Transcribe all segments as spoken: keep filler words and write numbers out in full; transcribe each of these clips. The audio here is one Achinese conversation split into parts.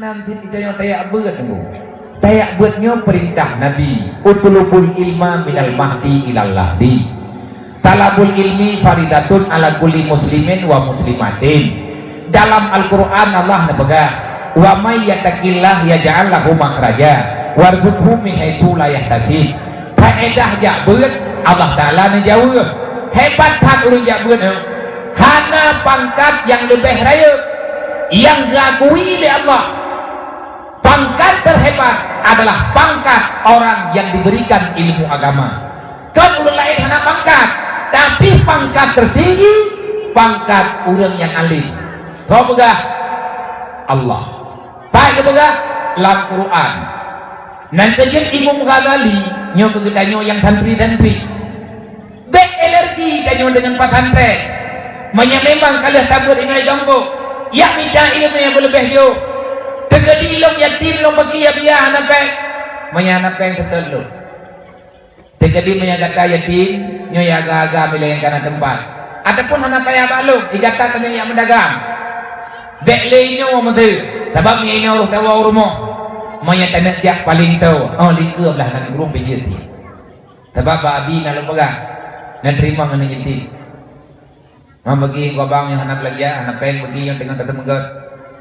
Nanti kita yang tayak buet tu. Tayak buet nyoe perintah Nabi, "Utlubul ilma minal mahdi ilal lahdi." Talabul ilmi faridatun ala kulli muslimin wa muslimatin. Dalam Al-Qur'an Allah neupeugah, "Wa may yattaqillah yaj'al lahu makhraja warzuqhu min haitsu la yahtasib." Faedah jak beuet, Allah Taala neujaweueb. Hebat that ureuëng jak beuet nyoe. Hana pangkat nyang leubeh rayeuk nyang geuakui lé Allah. Pangkat terhebat adalah pangkat orang yang diberikan ilmu agama. Kon ureuëng laén hana pangkat, tapi pangkat tertinggi, pangkat ureuëng nyang alim. Soe peugah? Allah. Pat geupeugah? Lam Quran. Nan teujeuet Imam Ghazali nyoe keu geutanyoe nyang santri-santri. Bék alergi tanyoe deungon pesantren. Meunyoe memang ka lheueh tabeuet inong jongkok, yak mita ileumèe nyang beuleubeh jôh. Teukeudi lôn yatim, lôn bagi ya biya hana péng. Meunyoe hana péng, seutôt lôn. Teukeudi meunyoe gata yatim, nyoe ya aga-aga milée nyang kana teumpat. Ataupun hana payah bak lôn, di gata tanyoe yak meudagang. Bék lé inoe meuteue, sabab meunyoe inoe roh tawoe u rumoh. Meunyoe taneuk jak paléng toe, oh, likeu blah nan ureuëng pijeuet jih. Sabab bak abi na lôn peugah, na teurimong aneuk yatim. Ma bagi gobang nyang hana beulanja, hana péng bagi nyang teungoh tateumeugöt.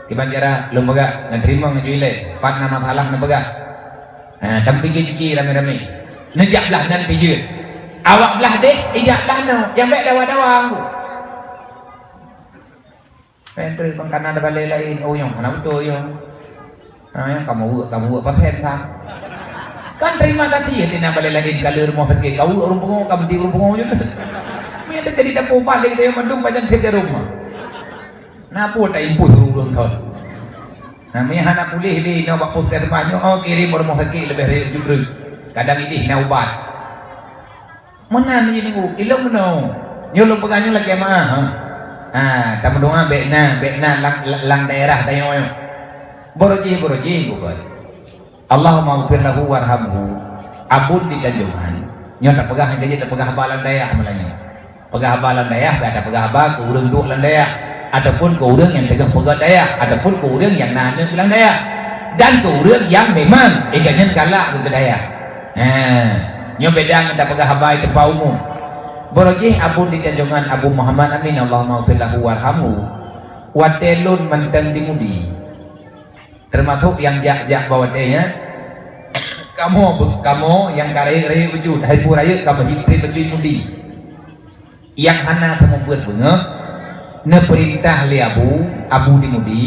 Kiban cara lôn peugah, na teurimong ju ilée, pat na masalah na peugah. Ha, dan pike-pike ramé-ramé. Neujak blah nan pijeuet. Awak blah deh, ijak blah nyoe, nyang bék dawa-dawa. Entri pengkana ada balai lain, oh nyang hana beutôi nyang. Ha, nyang kamu buat, kamu buat pasien sa. Kan terima kasih ya tina balai lain kalau rumah sakit kau ureuëng pungo, kamu di ureuëng pungo je. Mia tak jadi dapur balik dia mandum bajan kerja rumah. Napa tak impus ureuëng thon. Nah, mia hana pulih di nyoe bak puskesmas nyoe, oh kirim rumah sakit lebih dari tujuh. Kadang ini hina ubat. Meunan jih nunggu, ilong meunoe. Nyoe lôn peugah nyoe lagèe meu'ah, ha. Ha, tameudoa bèk na, bèk na lam, lam daerah tanyoe nyoe. Barojih, barojih, bukan. Allahumma ighfir lahu warhamhu. Abon di Tanjongan. Nyoe tapeugah, jadi tapeugah haba lam dayah malam nyoe. Peugah haba lam dayah, dah tapeugah haba keu ureueng duek lam dayah, ataupun keu ureueng nyang teungoh peugöt dayah, ataupun keu ureueng nyang na aneuk lam dayah, dan keu ureueng nyang memang ikat nyan galak keu dayah. Ha, nyoe beda ngon tapeugah haba i teumpat umum. Barojih abon di Tanjongan Abu Muhammad Amin, Allahumma ighfir lahu warhamhu. Watèe lôn mantong di Mudi, teumasok nyang jak-jak bak watèe nyan, kamoe, kamoe nyang ka rayeuk-rayeuk beujeuet, hai peue rayeuk ka meuhidéh beujeuet Mudi. Nyang hana seumeubeuet beungoh, neupeurintah lé Abu, Abu di Mudi,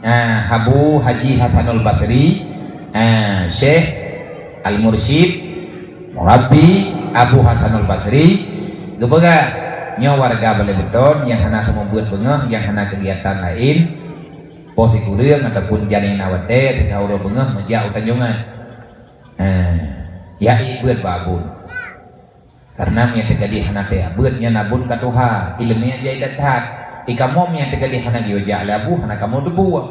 ha, Abu Haji Hasanul Basri, ha, Syekh Al-Mursyid, Murabbi Abu Hasanul Basri, geupeugah, nyoe warga Balai Beutôn nyang hana seumeubeuet beungoh, nyang hana keugiatan laén, poh sikureueng ataupun jan nyang na watèe, teuka uroe beungoh meujak u Tanjongan. Ha, ya, ék beuet bak abon. Kareuna meunyo teuka jih hana teuka beuet nyan abon ka tuha, ileumèe jai that-that. Di kamoe meunyo teuka jih hana geuyue jak lé abu, hana kamoe teubuet.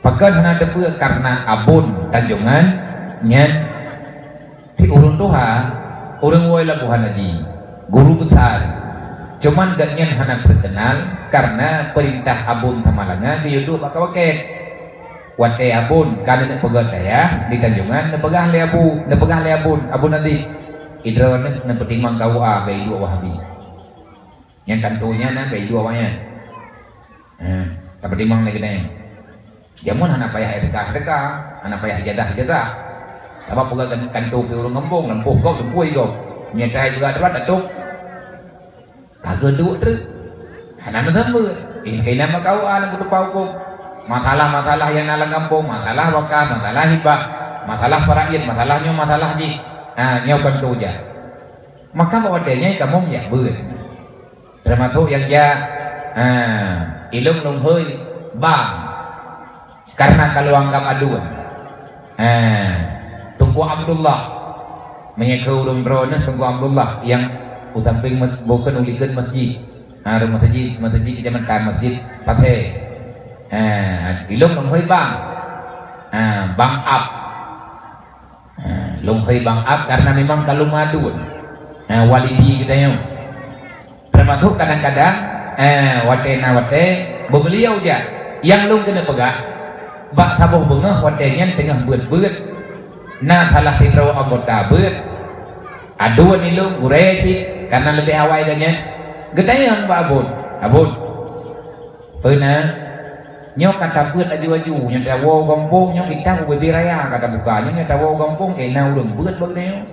Pakon hana teubuet? Kareuna abon Tanjongan nyan di ureueng tuha, ureueng woe labu hana di guru besar. Cuman gobnyan hana teukeunal kareuna peurintah abon Samalanga geuyue duek bak kawaket. Watèe abon ka neuneuk peugöt dayah di Tanjongan, neupeugah lé abu, neupeugah lé abon, "Abon Adi, idroe neuh neupeutimang K U A bèk iduek Wahabi. Nyang kanto nyan na bèk iduek awaknyan." Ha, tapeutimang lé geutanyoe. Jameun hana payah S K S K, hana payah ijazah-ijazah. Sabab peugah kan-, kanto pih ureueng gampông, lampôh gob, lampôh gob. Nyan tai peugah aturan, datuk. Ka geuduek treuk. Hana neusambot. Inong-inong meukawa lam beutupa hukôm. Masalah-masalah nyang na lam gampông, masalah wakaf, masalah hibah, masalah faraid, masalah nyoe, masalah jih. Ha, nyoe kon tuja. Maka bak watèe nyan kamoe meujak beuet. Teumasok nyang jak, ha, ilong lôn hôi bang. Kareuna ka lôn anggab aduen. Ha, Teungku Abdullah. Meunyoe keu ureueng droeneuh Teungku Abdullah nyang u sampéng mes-, bukon u likot masjid. Ha, rumoh masjid, masjid keucamatan, masjid Pathé. Ha, ilong lôn hôi bang. Ha, bang Ab. Ha, lôn hôi bang Ab kareuna memang ka lôn aduen. Ha, walidi geutanyoe. Teumasok kadang-kadang, eh, watèe na watèe, beubeuliau jak. Nyang lôn keuneuk peugah, Bak saboh beungoh watée nyan teungoh beuet-beuet, na salah sidroe anggota beuet, aduen ilong gurée cit, kana leubeh awai geuh nyan. Geutanyong bak abon, "Abon, peue na?" "Nyoe ka tabeuet aju-aju, nyoe tawoe gampông, nyoe kitab ubé raya ka tabuka, nyoe, nyoe tawoe gampông, eh, na ureuëng beuet bak geutanyoe."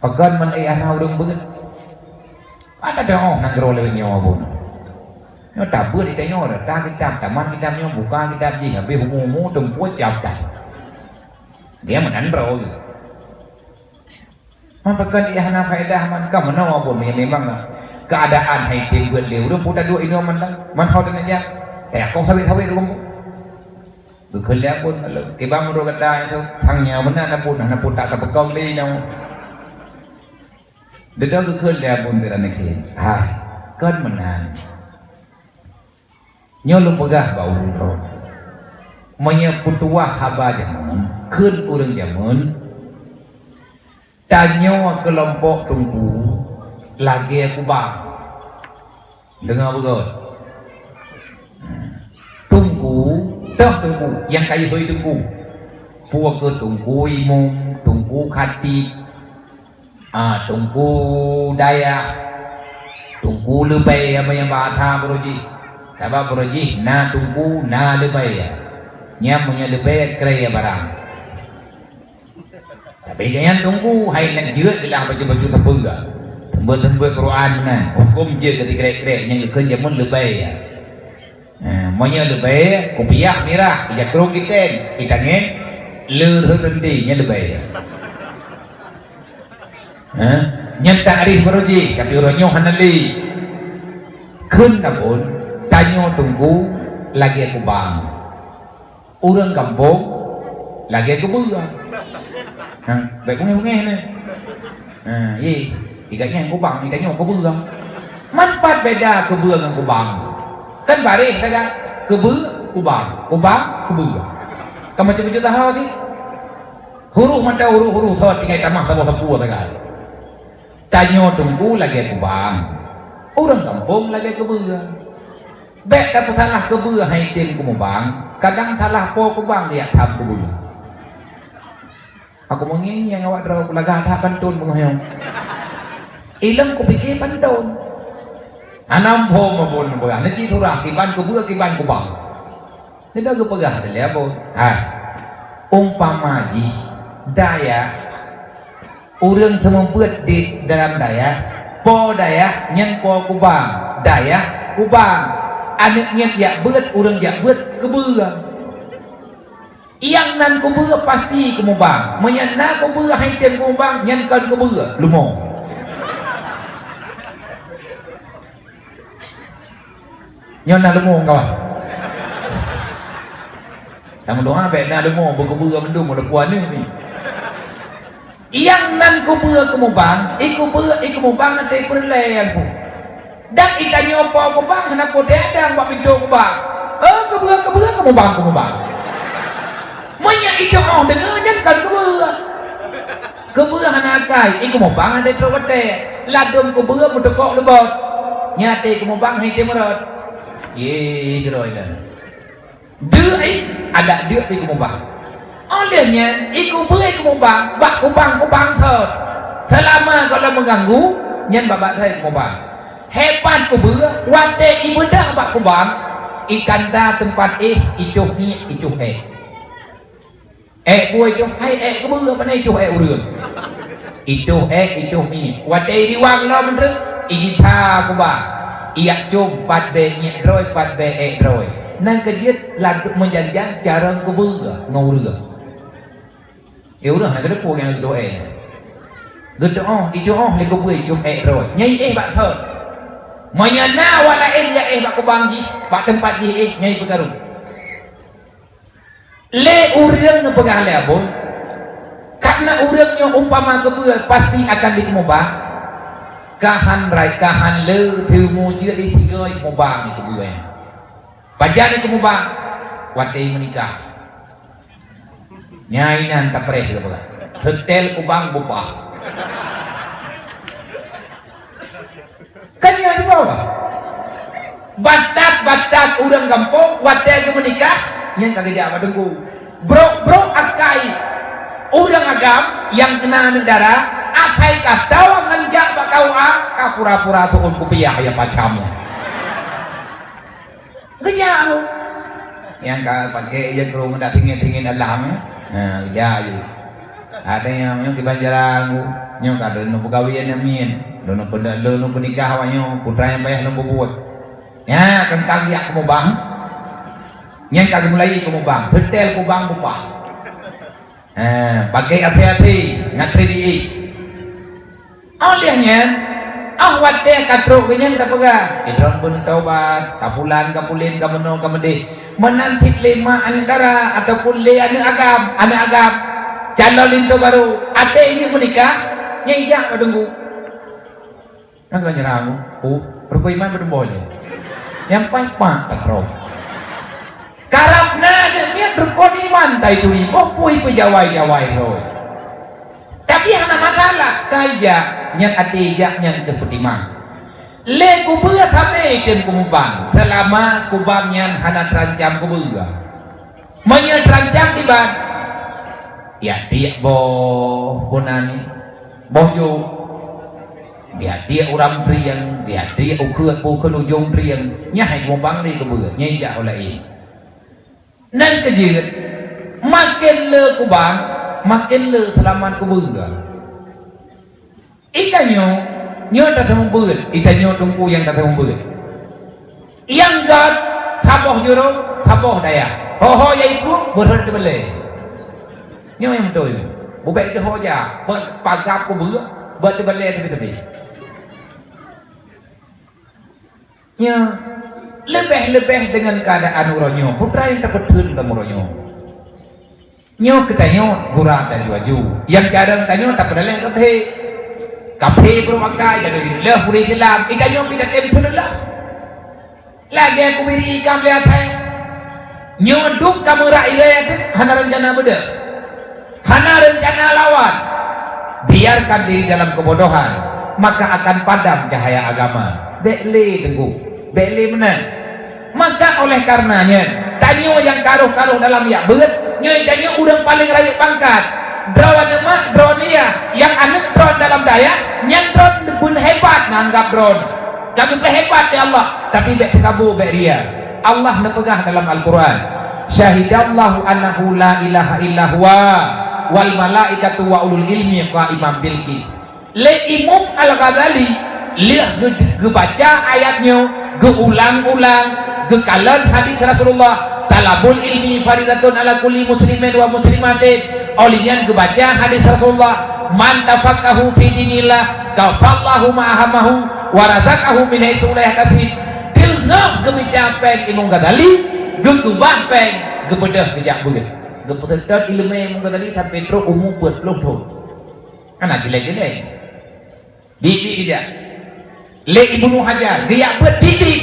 "Pakon man, eh, hana ureuëng beuet?" "Ada dah, oh, nanggroe lewat nyoe pun. Nyoe tabeuet di tanyoe, ta kitab, taman kitab nyoe, buka kitab jih, habéh umu-umu teumpuet cap-cap." Dia meunan droe. "Man pakon, eh, hana faedah man, ka meunoe pun, ya, memang lah. Keadaan hai tem beuet lé ureuëng puta duek inoe man lah, man ho teunajak. Eh, aku sawét-sawét ureuëng." Geukheun lé abon lom. Kiban meunurot gata nyoe, sang nyoe meunan na pun, na pun tak tapeukong lé nyoe. Deungon geukheun lé abon keu aneuk kheun. Hai, kon meunan. Nyoe lôn peugah bak ureuëng droe. Meunyoe peutuwah haba jameun, kheun ureuëng jameun, tanyoe keulompok teungku lagée kubang. Deungoe beugôt. Teungku, toh teungku, nyang ka jihôi teungku. Peue keuh teungku imum, teungku khatib, ah, teungku dayah, teungku leubée, nyang bahasa baroe jih. Sabab baroe jih na teungku, na leubée. Nyan meunyoe leubée, kré barang. Tapi gobnyan teungku, hai nyan jeuet geulah bacut-bacut sapeue. Teumbot-teumbot Quran meunan, huköm jeuet geuti krek-krek nyang geukheun jameun leubée. Ha, meunyoe leubée, kupiah mirah, ijakrong giten, itangén, le rhot reundi, nyan leubée. Ha? Nyan takrif baroe jih, tapi uroe nyoe hana lé. Kheun na pun, tanyoe teungku lagée kubang. Ureuëng gampông lagée keubeue. Ha, bék beungéh-beungéh nyoe. Ha, ye, iga nyan kubang, iga nyoe keubeue. Man pat beda keubeue ngon kubang? Kan bareh sagai, keubeue, kubang, kubang, keubeue. Kan macam-macam taha sih. Huruf mantong huruf-huruf sot tinggai tamah saboh sapeue sagai. Tanyoe teungku lagée kubang, ureuëng gampông lagée keubeue. Bék tapeusalah keubeue hai tem keumubang, kadang salah po kubang jak tham keubeue. Aku meungieng-ngieng awak droe, kulagak that pantôn beungoh nyoe. Ilong kupike pantôn. Hana muphom pun peugah, neuji surah kiban keubeue kiban kubang. Nida geupeugah lé abon. Ha. Umpama jih dayah, ureuëng seumeubeuet di dalam dayah, po dayah nyan po kubang, dayah kubang. Aneuk nyan jak beuet, ureuëng jak beuet keubeue. Nyang nan keubeue pasti keumubang. Meunyan na keubeue hai tem keumubang, nyan kon keubeue, leumo. Nyoe na leumo kawan. Nyang doa bék na leumo beukeubeue mandum walaupun aneuk ni. Nyang nan keubeue keumubang, i keubeue i keumubang até peureulée nyan pun. Dan i tanyoe po keubang hana po teuadang bak pintoe keubang. Oh, keubeue keubeue keumubang keumubang. Meunyoe i teuoh deungoe nyan kon keubeue. Keubeue hana akai, i keumubang hana trok watée. Ladôm keubeue meuteukok leubot. Nyan até keumubang hai tem rot. Ye, jroh inan. Deuk i, adak deuk i keumubang. Óh lheueh nyan, i keubeue i keumubang, bak kubang-kubang thon. Seulama gohlom meuganggu, nyan bak-bak thon i keumubang. Hebat keubeue, watée i beudôh bak kubang, i kanta teumpat éh, i toh ngiek, i toh éh. Ék buet itoh, hai ék keubeue, pane itoh ék ureuëng. Itoh ék, itoh miet. Watée iriwang lom treuk, igisa kubang. Iyak com pat bée ngiek droe, pat bée ék droe. Nan keujeuet ladôm meujan-jan carông keubeue ngon ureuëng. Eh, ureuëng hana geuteupeue nyang geudoe. Geudoe, idoe lé keubeue com ék droe. Nyai éh bak thon. Meunyoe na awak laén jak éh bak kubang jih, bak teumpat jih éh, nyai peukaru. Lé ureuëng neupeugah lé abon, karna ureuëng nyoe umpama keubeue pasti akan dikeumubang, kahan rai kahan le teumu jeuet di tiga keumubang di keubeue. Pajan keumubang? Watée meunikah. Nyai nan tapreh keu peugah. Seutée kubang bubah. Kan nyan sibawa. Batat-batat ureuëng gampông watée geumeunikah, nyan ka geujak bak teungku. Brok-brok akai ureuëng agam nyang keuna aneuk dara, asai ka tawa ngon jak bak K U A, ka pura-pura su'on kupiah ya pacam. Geujak lu. Nyang ka pakai je keu meudak tinggi-tinggi dalam. Ha, geujak lu. Ada nyang nyoe di Banjarang, nyoe ka lôn peugawée nyan min. Lôn peunikah awak nyoe, putra nyang payah lôn peubuet. Nya, teuntang jak keumubang. Nyan ka geumulai keumubang, seutôt keumubang bupah. Ha, pakai até-até, ngatri di. Óh lheueh nyan, óh watée ka trok keu nyan tapeugah, "Droeneuh beuneutobat, ka pulan, ka pulen, ka meunoe, ka meudeh." Meunan cit lé mak aneuk dara ataupun lé aneuk agam, aneuk agam, calon linto barô, até inyoe meunikah, nyan ijak bak teungku. Nyan ka nyerang, oh, rukon iman beudeumbôi lé. Nyang paih-paih tatroh. Karab na deuh miet rukon iman tai turi, boh pui peujawai-jawai roh. Tapi hana masalah, ka ijak, nyan até ijak nyan keu peutimang. Lé kubeue sabe tem keumubang, seulama kubang nyan hana teurancam kubeue. Meunyoe teurancam kiban, ya tiek boh peunan, boh jôk, ya tiek uram trieng, ya tiek ukeue bukon ujong trieng, nyan hai keumubang lé kubeue, nyan ijak u laén. Nan keujeuet, maken le kubang, maken le seulamat kubeue. Itanyoe, nyoe taseumeubeuet, itanyoe teungku nyang taseumeubeuet. Nyang gét saboh jurông, saboh dayah. Ho-ho yaitu beurhot teubalée. Nyoe nyang beutôi. Bubek teuho ja, beuet pagab kubeue, beuet teubalée teubit-teubit. Nyoe leubeh-leubeh deungon keuadaan uroe nyoe, peue nyang tapeutheun lam uroe nyoe. Nyoe keutanyoe gura laju-laju. Nyang carông tanyoe tapeudaleh keu phe. Kafé beureumakai jadi lheueh ureuëng Islam, itanyoe pih tatem theun lheueh. Lagée kubiri ikan lé athai. Nyoe dum ka meurak ilée teuh hana reuncana beudeuh. Hana reuncana lawan. Biarkan diri dalam kebodohan, maka akan padam cahaya agama. Bék lé teungku, bék lé meunan. Maka oleh karenanya, tanyoe nyang karoh-karoh dalam jak beuet, nyoe tanyoe ureuëng paleng rayeuk pangkat. Droeneuh mak, droeneuh yah, nyang aneuk droen dalam dayah, nyan droen beuneuhebat na anggab droen. Ka geupeuhebat lé Allah, tapi bék peukabu, bék ria. Allah neupeugah dalam Al-Quran, "Syahidallahu annahu la ilaha illa huwa wal malaikatu wa ulul ilmi qaiman bil qis." Lé Imam Al-Ghazali lheueh geu-, geubaca ayat nyoe geuulang-ulang, geukalon hadis Rasulullah, "Talabul ilmi faridatun ala kulli muslimin wa muslimatin." Óh lheueh nyan geubaca hadis Rasulullah, "Man tafaqahu fi dinillah, kafallahu ma ahamahu, wa razaqahu min haitsu la yahtasib." Teungoh geubaca péng Imam Ghazali, geukeubah péng, geubeudôh geujak beuet. Geupeuseutôt iéleumé Imam Ghazali sampai trok umu peuet ploh thon. Hana gilée-gilée. Biet-biet geujak. Lé Ibnu Hajar, geujak beuet biet-biet.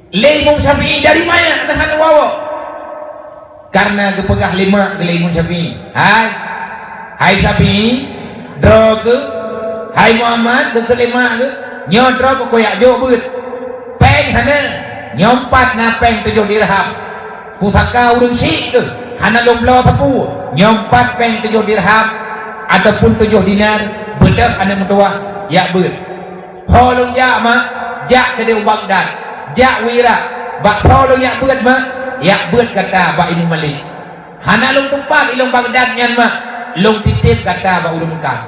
Lé Imam Syafi'i dari manyang na hana wawa. Karena geupeugah lé mak geuh lé Imam Syafi'i, "Hai, hai Syafi'i, droe keuh, hai Muhammad," geukheun lé mak geuh, "nyoe droe keuh kujak jok beuet. Péng hana, nyoe pat na péng tujoh dirham. Pusaka ureuëng syik keuh, hana lôn bloe sapeue, nyoe pat péng tujoh dirham ataupun tujoh dinar, beudôh aneuk meutuwah, jak beuet." "Ho lôn jak, mak?" "Jak keudeh u Baghdad, jak u Irak." "Bak ho lôn jak beuet, mak?" "Jak beuet gata bak Imam Malik." "Hana lôn tupat ilong Baghdad nyan, mak. Lôn titép gata bak ureuëng Mekah."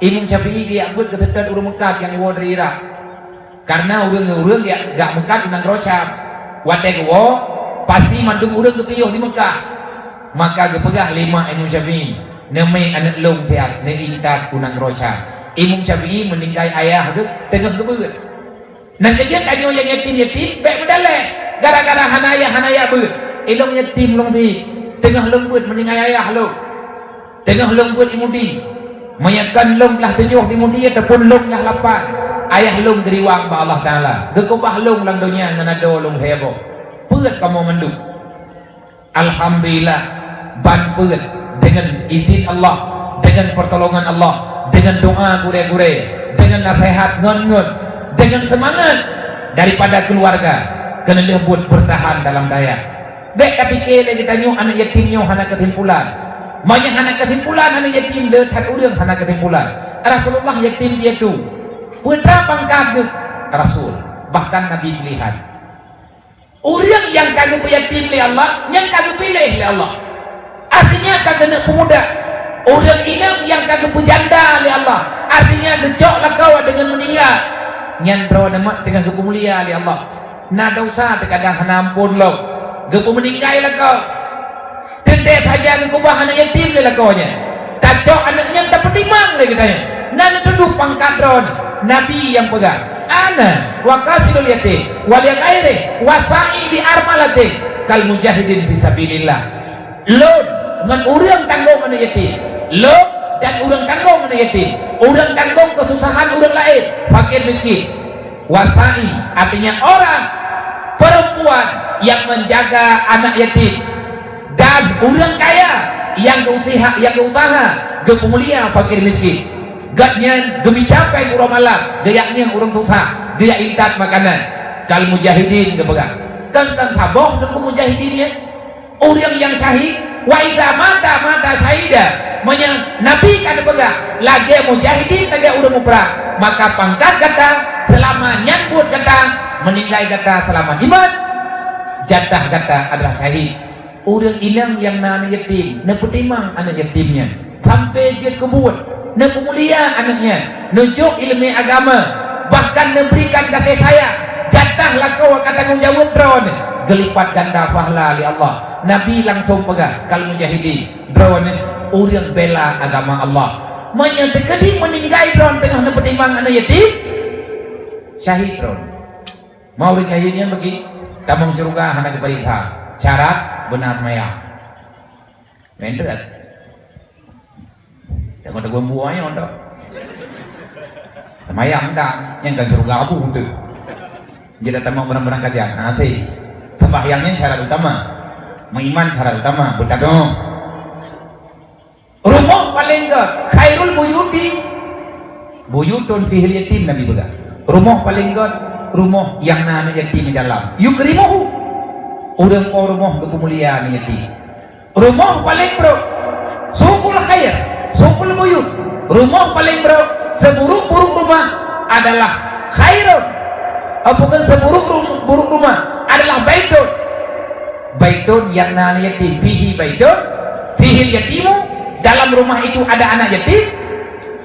Imam Syafi'i geujak beuet geuseutôt ureuëng Mekah nyang woe dari Irak. Karena ureuëng-ureuëng jak, jak meukat u nanggroe Syam. Watée geuwoe, pasti mandum ureuëng geupiôh di Mekah. Maka geupeugah lé mak Imam Syafi'i, "Neumé aneuk lôn siat, neuintat u nanggroe Syam." Imam Syafi'i meuninggai ayah geuh teungoh geubeuet. Nan keujeuet tanyoe nyang yatim-yatim bék meudaleh gara-gara hana ayah, hana jak beuet. "Ilong yatim lôn sit, teungoh lôn beuet meuninggai ayah lôn." Teungoh lôn beuet i Mudi, meunyoe kon lôn lah tujoh di Mudi ataupun lôn lah lapan, ayah lôn geuriwang bak Allah Taala, geukeubah lôn lam donya ngon adoe lôn lhée boh. Peuet kamoe mandum. Alhamdulillah, ban peuet deungon izin Allah, deungon peurtolongan Allah, deungon doa gurée-gurée, deungon naseuhat ngon-ngon, deungon seumangat. Daripada keuluwarga, keuneulheueh buet beurtahan dalam dayah. Bék tapike lé geutanyoe aneuëk yatim nyoe hana keusimpulan. Meunyoe hana keusimpulan aneuëk yatim, le that ureuëng hana keusimpulan. Rasulullah yatim piatu. Peue teuma pangkat geuh? Rasul. Bahkan Nabi pilihan. Ureuëng nyang ka geupeuyatim lé Allah, nyan ka geupiléh lé Allah. Artinya ka geuneuk peumuda. Ureuëng inong nyang ka geupeujanda lé Allah, artinya geucok lakoe deungon meuninggai, nyan droeneuh mat teungoh geupeumulia lé Allah. Na desya teukadang hana amphon lom, geupeumeuninggai lakoe. Teuntée saja geukeubah aneuëk yatim lé lakoe nyan. Tacok aneuëk nyan tapeutimang lé geutanyoe. Na neutudoh pangkat droeneuh. Nabi nyang peugah, "Ana wa kafilul yatim wa li ghairi wa sa'i li armalatin kal mujahidin fi sabilillah." Lôn ngon ureuëng tanggong aneuëk yatim. Lôn dan ureuëng tanggong aneuëk yatim. Ureuëng tanggong keususahan ureuëng laén, fakir miskin. Wasai, artinya orang perempuan yang menjaga anak yatim, dan ureuëng kaya yang geusiha-, yang geuusaha geupeumulia fakir miskin. Gobnyan geumita péng uroe malam, geujak ngieng ureuëng susah, geujak intat makanan. Kal mujahidin geupeugah. Kan, kan saboh deungon mujahidin nyan. Ureuëng nyang syahid, wa iza mata, mata syahida. Meunyoe Nabi ka neupeugah, lagée mujahidin, lagée ureuëng muprang, maka pangkat gata seulama nyan buet gata, meuninggai gata seulama iman, jatah gata adalah syahid. Ureuëng inong nyang na aneuëk yatim, neupeutimang aneuëk yatim nyan. Sampai jeuet keu buet, neupeumulia aneuëk nyan, neujok iéleumé agama, bahkan neuberikan kasih sayang, jatah lakoe ka tanggong jaweueb droeneuh, geulipat ganda pahala lé Allah. Nabi langsung peugah, "Kal mujahidin, droeneuh ureuëng bela agama Allah." Meunyoe teukeudi meuninggai droeneuh teungoh neupeutimang aneuëk yatim, syahid droeneuh. Mau ureuëng syahid nyan bagi tamong syeuruga hana geupareksa, syarat beuna seumayang. Mantap. Jangan tegumbuk ayah dah. Semayang dah, yang kan syeuruga abu tu. Jadi tamong barang-barang kajian, nanti sembahyangnya syarat utama. Meuiman syarat utama, beutadong. Rumoh paleng gét, khairul buyuti buyutun fihil yatim, Nabi peugah. Rumoh paleng gét, rumoh nyang na aneuëk yatim di dalam. Yukrimuhu. Ureuëng po rumoh geupeumulia aneuëk yatim. Rumoh paleng brok, suqul khair, suqul buyut. Rumoh paleng brok, seburuk-buruk rumah adalah khairun. Apa kan seburuk rum-, buruk rumah adalah baitun. Baitun nyang na aneuëk yatim, fihi baitun, fihil yatimu, dalam rumah itu ada anak yatim,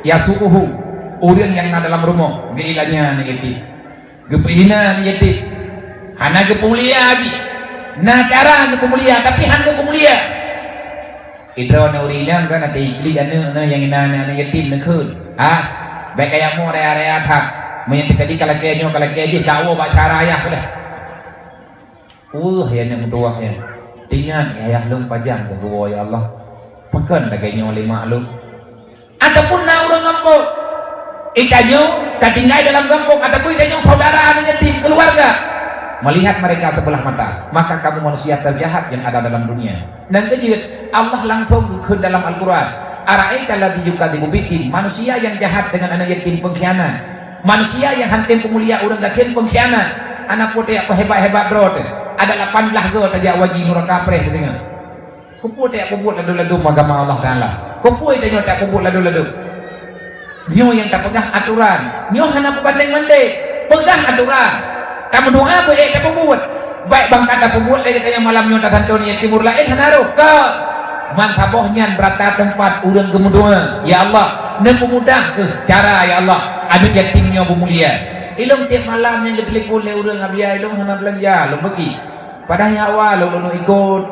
yasuquhu, ureuëng nyang na dalam rumoh, geuilanya aneuëk yatim. Geupeuhina aneuëk yatim. Hana geupeumulia jih. Na cara geupeumulia, tapi han geupeumulia. Idroe na ureuëng inong kan, ada iklik aneuëk na nyang na aneuëk yatim neukheun. Ah, bék kaya mo raya-raya that. Meunyoe teukeudi ka lakée nyoe, ka lakée jih, ka woe bak syara ayah dah. Weueh, ya aneuk meutuwah nyan. Ingat, ayah lôn pajan keu geuwoe, ya Allah. Pakon lagée nyoe lé mak lôn? Ataupun na ureuëng gampông, itanyoe tatinggai dalam gampông, ataupun itanyoe saudara aneuk yatim, keluarga. Melihat mereka sebelah mata, maka kamu manusia terjahat yang ada dalam dunia. Nyang keujeuet, Allah langsung geukheun dalam Al-Quran, "Ara'aital ladzi yukadzibu biddin," manusia yang jahat dengan anak yatim, pengkhianat. Manusia yang hantom peumulia ureuëng gasien, pengkhianat. Hana peue tajak peuhebat-hebat droe teuh. Ada lapan blaih goe tajak u aji nuraka preh teudeungoe. Keupeue tajak peubuet ladôm-ladôm agama Allah Taala? Keupeue tanyoe tajak peubuet ladôm-ladôm? Nyoe nyang tapeugah atoran. Nyoe hana peubandeng-bandeng. Peugah atoran. Tameudoa beu ék tapeubuet. Baik bangkat tapeubuet lé geutanyoe malam nyoe tasantoe yatim piatu laén hana rhoh. Ka. Man saboh nyan beurata teumpat ureuëng geumeudoa, "Ya Allah, neupeumudah kheueh cara, ya Allah, aneuk yatim nyoe beumulia." Ilôn tieb malam nyang geutelepon lé ureuëng, "Abiya, ilôn hana beulanja, lôn bagi." Padahai awai lôn, lôn ikot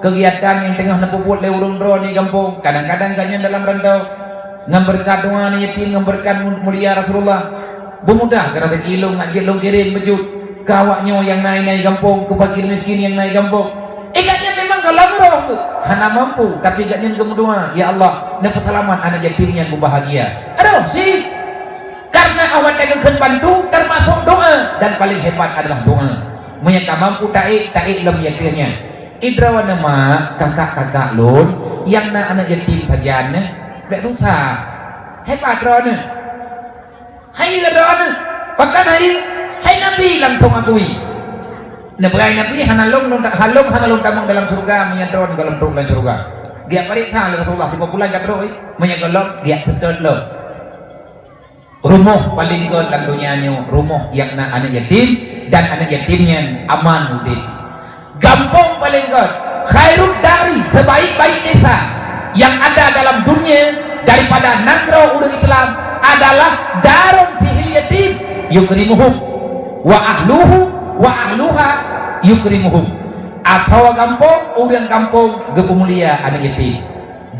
keugiatan nyang teungoh neupeubuet lé ureuëng droe di gampông, kadang-kadang gobnyan dalam rantau. Ngon beureukat doa aneuk yatim, ngon beureukat mu-, mulia Rasulullah, beumudah keu raseuki lôn, nak jeuet lôn kirém beujeuet keu awaknyoe nyang na inan gampông, keu fakir miskin nyang na gampông. Eh, gobnyan memang gohlom rhoh tu, hana mampu, tapi gobnyan geumeudoa, "Ya Allah, neupeuseulamat aneuk yatim nyan beubahgia." Aduh, si! Karena awak nyang geukheun bantu teumasok doa, dan paléng hebat adalah doa. Meunyoe ka mampu taék, taék lom yatim nyan. Idroe na mak, kakak-kakak lôn, nyang na aneuk yatim sajan, bék susah. Hebat droeneuh. Hai droeneuh. Pakon hai? Nabi langsung akui. Neupeugah Nabi, "Hana lôn, lôn ta-, hana lôn, hana lôn tamong dalam syeuruga, meunyoe droeneuh gohlom trok lam syeuruga." Geujak pareksa lé Rasulullah, "Sipa bulan ka trok, eh? Meunyoe gohlom, geujak seutôt lôn." Rumoh paleng göt lam donya nyoe, rumoh nyang na aneuk yatim, dan aneuk yatim nyan aman udép. Gampông paleng göt, khairud dari, sebaik-baik desa yang ada dalam dunia daripada nanggroe ureueng Islam adalah darun fihil yatim yukrimuhum, wa ahluhu wa ahluha yukrimuhum. Atawa gampông, ureueng gampông geupeumulia aneuk yatim.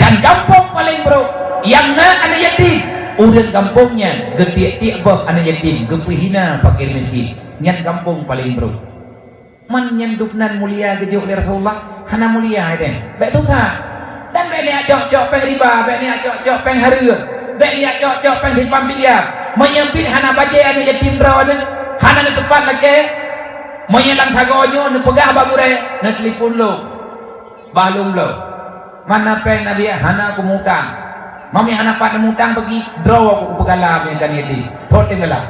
Dan gampông paleng brok, nyang na aneuk yatim, ureueng gampông nyan geutiek-tiek boh aneuk yatim, geupeuhina fakir miskin. Nyan gampông paleng brok. Man nyan dubnan mulia geujok lé Rasulullah? Hana mulia deh. Bèk susah. Dan bèk neujak cok-cok péng riba, bèk neujak cok-cok péng hareuem, bèk neujak cok-cok péng simpang bilia. Meunyoe pih hana bajèe aneuk yatim droeneuh, hana neuteumpat lakèe. Meunyoe lam sagoe nyoe neupeugah bak gurèe, neutelepon lôn. Bah lôn bloe. Man na péng, Nabi, hana kumutang. Mami hana pat neumutang bagi, droe ku kupeugala meunan di. Thot teugeula.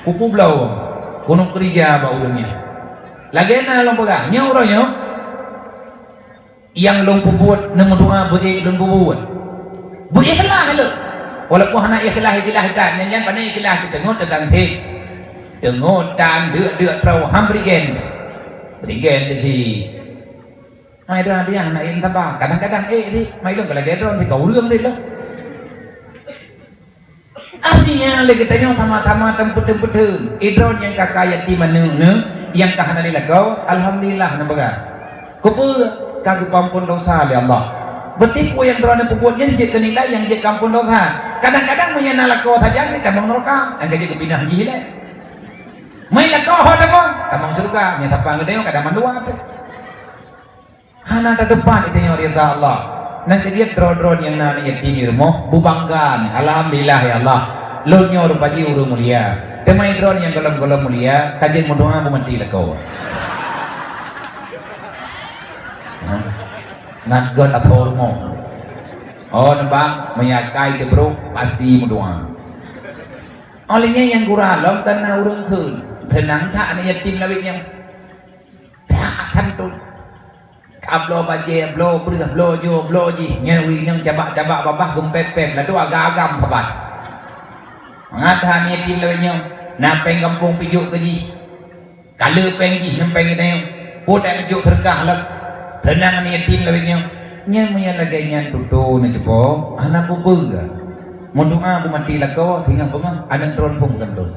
Kupeubloe. Keuneuk keurija bak ureueng nyan. Lagèe na lôn peugah, nyoe uroe nyoe, nyang lôn peubuet neumeudoa beuék lôn peubuet. Beuikhlas lôn. Walaupun hana ikhlas-ikhlas that, nyan, nyan pane ikhlas, teungeut teugang thèk. Teungeut tan deuk-deuk troh, han bri gen. Bri gen di si. Mai droe hadiah na in taba. Kadang-kadang ék di, mai lôn ka lagèe droe di ka ureueng di lôn. Artinya lé geutanyoe sama-sama teumpeuteun-peuteun. Idroe nyang ka ka yatim aneuk neuh, nyang ka hana lé lakoe, alhamdulillah neupeugah. Keupeue? Ka geupeuampôn dosa lé Allah. Beutôi peue nyang droeneuh peubuet nyan jeuet keu nilai nyang jeuet keu ampôn dosa. Kadang-kadang meunyoe na lakoe sajan cit tamong neuraka, nyang ka jeuet geupinah jih ilèe. Meunyoe lakoe ho tamong, tamong syeuruga, meunyoe sapa geutanyoe ka daman luwa teuh. Hana tateupat geutanyoe ridha Allah. Nyang keujeuet droe-droe nyang na aneuk yatim di rumoh, beubangga, "Alhamdulillah ya Allah, lôn nyoe rupa jih ureueng mulia." Teuma droe nyang gohlom-gohlom mulia, ka jeuet meudoa beumaté lakoe. Ha? Ngat göt apo rumoh. Oh, nibak, meunyoe akai teubrok, pasti meudoa. Óh lheueh nyan nyang gura lom ka na ureueng kheun. Seunang that aneuk yatim lawét nyan. That santôn. Ka bloe bajèe, bloe breueh, bloe nyoe, bloe jih, nyan ureueng nyang cabak-cabak babah geumpép-pép, ladôm agam saban. Mangat that aneuk yatim lawét nyoe, na péng gampông pih jok keu jih. Ka le péng jih ngon péng geutanyoe, peue tajok seudeukah lom. Seunang aneuk yatim lawét nyoe. Nyan meunyoe lagèe nyan tutoe neucupo, hana peue-peue. Meudoa beumaté lakoe, singoh beungoh aneuk droe phon keu droe.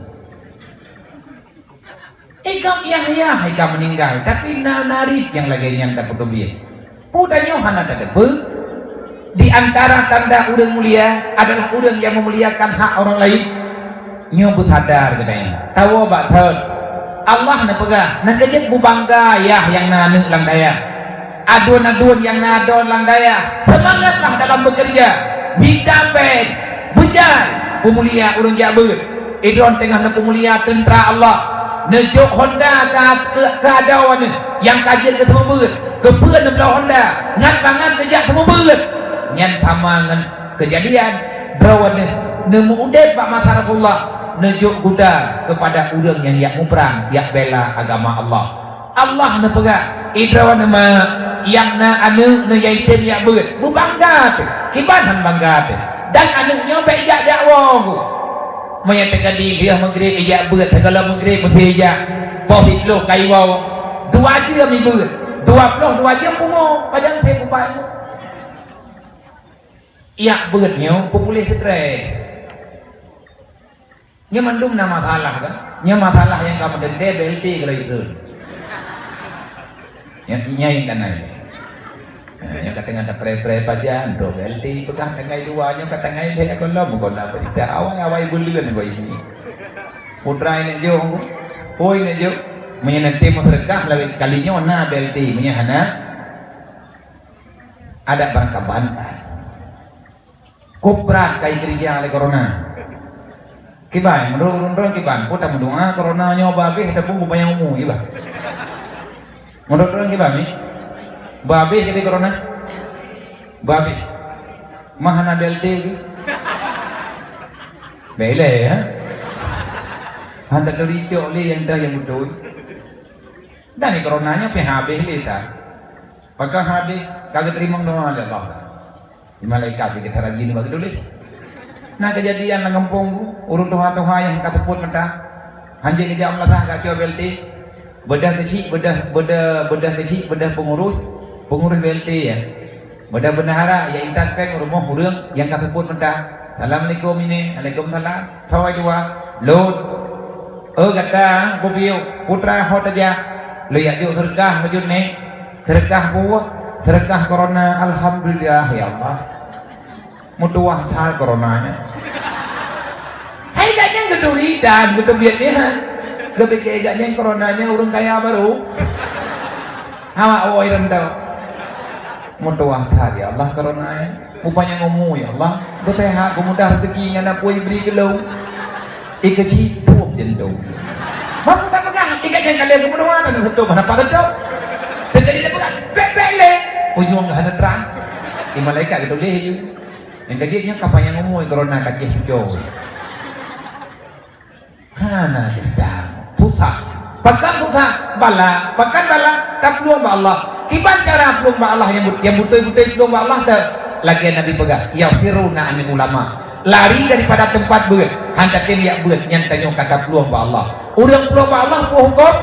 Ikam yah-yah ikam meuninggai, tapi na narit nyang lagèe nyan tapeuteubiet. Peue tanyoe hana tateupeue? Di antara tanda ureueng mulia adalah ureueng nyang meumuliakan hak ureueng laén. Nyoe beusadar geutanyoe. Tawoe bak thon. Allah neupeugah, "Nyang keujeuet beubangga yah nyang na aneuk lam dayah." Aduen-aduen nyang na droe lam dayah, seumangatlah dalam beukeureuja. Mita péng, beujai, peumulia ureueng jak beuet. Idroe teungoh neupeumulia teuntra Allah. Neujok honda ka, ka, ka adoe neuh nyang ka jeuet keu seumeubeuet. Keupeue neubloe honda? Ngat bangat neujak seumeubeuet. Nyan sama ngon keujadian droe neuh neumeu-udép bak masa Rasulullah, neujok guda keupada ureueng nyang jak muprang, jak bela agama Allah. Allah neupeugah, "Idroe neuh ma, nyang na aneuk neuh yatim jak beuet, beubangga teuh, kiban han bangga teuh. Dan aneuk nyoe bèk jak dakwoe." Meunyoe teujadi lheueh Maghrib ijak beuet, sigohlom Maghrib meusti ijak, poh siplôh ka iwoe, dua jeuem ibeuet, dua ploh dua jeuem pungo, pajan teuh pupat. Jak beuet nyoe peupuléh stres. Nyoe mandum na masalah kan? Nyoe masalah nyang ka meudendam B L T kalau ikheun. Nyang nyang kan ai. Nah, nyang ka teungoh tapreh-preh pajan, dua B L T peugah tanggai dua, nyang ka tanggai lhèe kon lom kon na berita awai-awai buleuen kon ini. Putra ini jong, poi ini jong. Meunyoe nanti meuseudeukah lawét kali nyoe na B L T, meunyoe hana, ada barang kaban. Kobra kai keurija lé corona. Kiban, meunurot ulôn droe kiban, peue tameudoa corona nyoe beu habéh ataupun beupanyang umu, kiban? Meunurot droe kiban, mi? Beu habéh jadi corona? Beu habéh. Mah hana B L T lé. Bèk ilèe, ya. Hana teurijok lé nyang deuh nyang beutôi. Dan corona nyoe pih habéh lé that. Pakon habéh, ka geuteurimong doa lé Allah. Di malaikat pih geutara jih bak geutuléh. Na keujadian lam gampông, ureuëng tuha-tuha nyang ka seupôt mata. Hanjeuet geujak meunasah ka cok B L T. Beudôh keuchik, beudôh, beudôh, beudôh keuchik, beudôh peungurus, peungurus B L T ya. Beudôh bendahara, ya intat péng rumoh ureuëng nyang ka seupôt mata. Assalamualaikum ini, waalaikumsalam. Thawai dua, lôn. Oh gata, bubiu, putra ho tajak. Lôn jak jok seureukah meujeuet neh. Seureukah buah, seureukah corona, alhamdulillah ya Allah. Meutuwah that corona nyan. Hai gak nyang geuturi dan geuteubiet nyan. Geupike gak nyang corona nyan ureuëng kaya baru. Awak woi rem tau. Meutuwah that ya Allah corona nyan. Mupanyang umu ya Allah. Beuseuhat, beumudah rezeki ngon apui bri keu lôn. Ikeuchik puoh jeuntong. Baru tapeugah, ikat nyang kalian keupeue doa dan seutôt mana pak seutôt. Teujadi tapeugah, bek-bek lé. Ujong hana trang. Di malaikat geutuléh ju. Nyang kajik nyoe ka panyang umui corona ka jih tujoh. Hana seudang. Susah. Pakon susah? Bala. Pakon bala? Taplueng bak Allah. Kiban cara plueng bak Allah nyang but-, nyang beutôi-beutôi plueng bak Allah teu? Lagée Nabi peugah, "Yafiruna anil ulama." Lari daripada teumpat beuet, han tatem jak beuet, nyan tanyoe ka taplueng bak Allah. Ureuëng plueng bak Allah peue hukôm?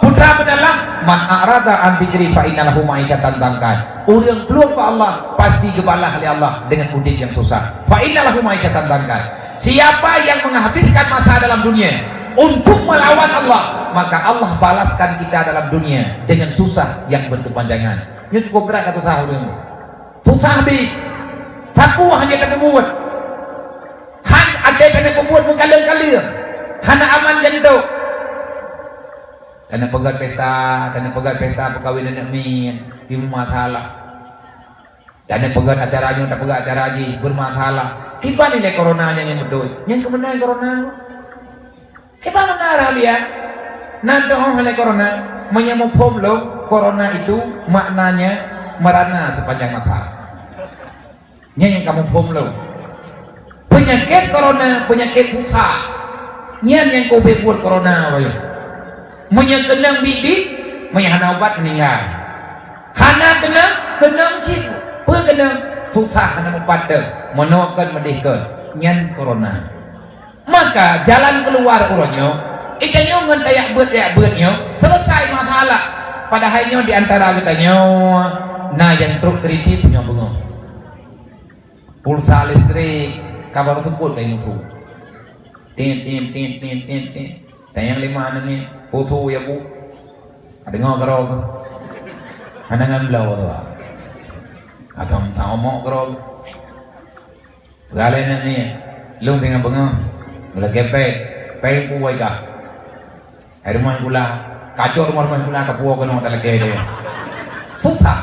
Putra beunalah, "Man a'rada an dzikri fa inna lahu ma'isyatan dhanka." Ureuëng plueng bak Allah pasti geubalah lé Allah dengan udeb nyang susah. "Fa inna lahu ma'isyatan dhanka." Siapa yang menghabiskan masa dalam dunia untuk melawan Allah, maka Allah balaskan kita dalam dunia dengan susah yang berkepanjangan. Nyoe cukup brat ka susah ureuëng. Susah bit. Sapeue hana tapeubuet. Han até hana tapeubuet meukaleueng-kaleueng. Hana aman jantok. Hana peugét pesta, hana peugét pesta peukawen aneuk miet, timbul masalah. Hana peugét acara nyoe, tapeugét acara jih, bermasalah. Kiban ilée corona nyan nyang beutôi. Nyang keumeunang corona. Kiban meunan rhah biya. Nan teuh lé corona. Meunyoe muphom lom, corona itu maknanya merana sepanjang mata. Nyan nyang kamoe phom lom. Peunyakét corona, peunyakét susah. Nyan nyang ka ubé buet corona bayu. Meunyoe keunong biet-biet, meunyoe hana ubat meuninggai. Hana keunong, keunong cit. Peue keunong? Susah hana mupat teuh. Meunoe kon meudeh kon. Nyan corona. Maka jalan keuluar uroe nyoe, geutanyoe ngon tajak beuet-tajak beuet nyoe, seuleusai masalah. Padahai nyoe di antara geutanyoe na nyang trok kritis nyoe beungoh. Pulsa listrik ka barô seupôt lé musoh. Tin, tin, tin, tin, tin, tin. Tanyong lima aneuk nyoe, "Peue su ya, Bu?" Deungoe keudroe. Hana ngon bloe tu. Atau minta omok keudroe. Galak nyan ni, lôn teungoh beungoh, lagée péng, péng puwoe kah. Hai rumoh sikula, kacok rumoh-rumoh sikula kapuwoe keunoe talakée lé. Susah.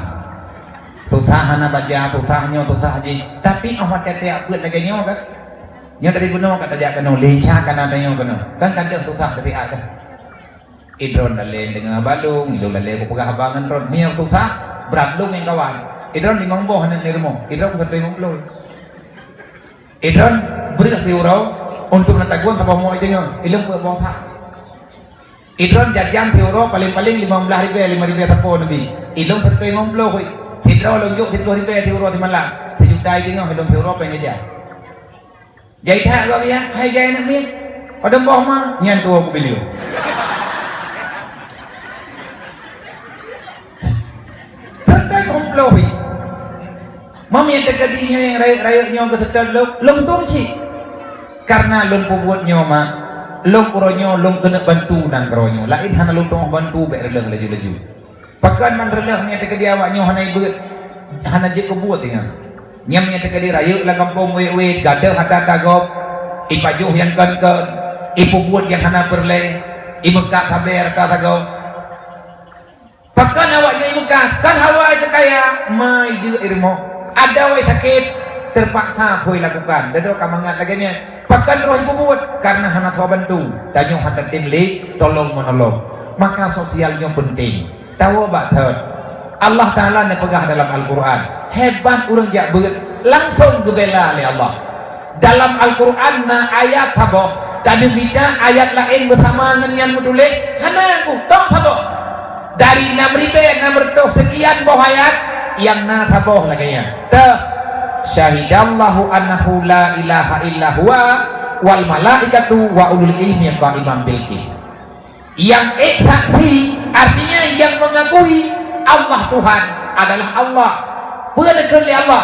Susah hana baca, susah nyoe, susah jih. Tapi 'oh watée tajak beuet lagée nyoe kan. Nyoe dari bunoe ka tajak keunoe, lincah kana tanyoe keunoe. Kan ka deuh susah teubiet kan. Idroen lalée deungoe haba lôn, ilôn lalée kupeugah haba ngon droen. Meunyoe susah, brat lôn ngon kawan. Idroen limong boh aneuk di rumoh, idroen siribee limong ploh. Idroen breueh siuroe untuk neutagun saboh mok deungoe, ilôn peuet boh that. Idroen jajan siuroe paleng-paleng limong blaih ribée, lima ribée sapo neubi. Ilôn siribee limong ploh. Sidroe lôn jok siplôh ribée siuroe simalam. Sijuta deungoe ilôn siuroe péng jajan. Jai that gob nyan, hai jai aneuk miet. Padum boh ma, nyan tuwoe kubileue. Teuntèe kumploh hi. Mam nyang teukeudi nyoe rayeuk-rayeuk nyoe geuseutôt lôn, lôn tueng cit. Karena lôn peubuet nyoe ma, lôn uroe nyoe lôn keuneuk bantu nanggroe nyoe. Laén hana lôn tueng bantu, bèk reuloh laju-laju. Pakon man reuloh nyang teukeudi awak nyoe hana ibeuet, hana jeuet keubuet ingat. Nyang nyang teukeudi rayeuk lam gampông wét-wét, gadôh ata-ata gob, ipajoh nyang kon-kon, ipeubuet nyang hana peureulèe, imeukat sabe rata sagoe. Pakon awak nyoe imeukat, kon hawa teu kaya, ma ijeuet i rumoh. Adoe sakét, teupaksa phôi lakukan. Dudoe ka mangat lagèe nyan. Pakon roh ipeubuet, karena hana sapeue bantu. Tanyoe hana tem lé tolong-meunolong. Maka sosial nyoe peunteng. Tawoe bak thon. Allah Taala neupeugah dalam Al-Qur'an, hebat ureueng jak beuet, langsong geubela lé Allah. Dalam Al-Qur'an na ayat saboh, Taneumita ayat laén beusama ngon nyan meutuléh, hana, ku tong saboh. Dari nam ribée nam reutôh seukian boh ayat, nyang na saboh lagée nyan. Teuh, "Syahidallahu annahu la ilaha illa huwa wal malaikatu wa ulul ilmi qaiman bil qis." Nyang ék saksi, artinya nyang mengakui Allah Tuhan adalah Allah. Peue neukheun lé Allah?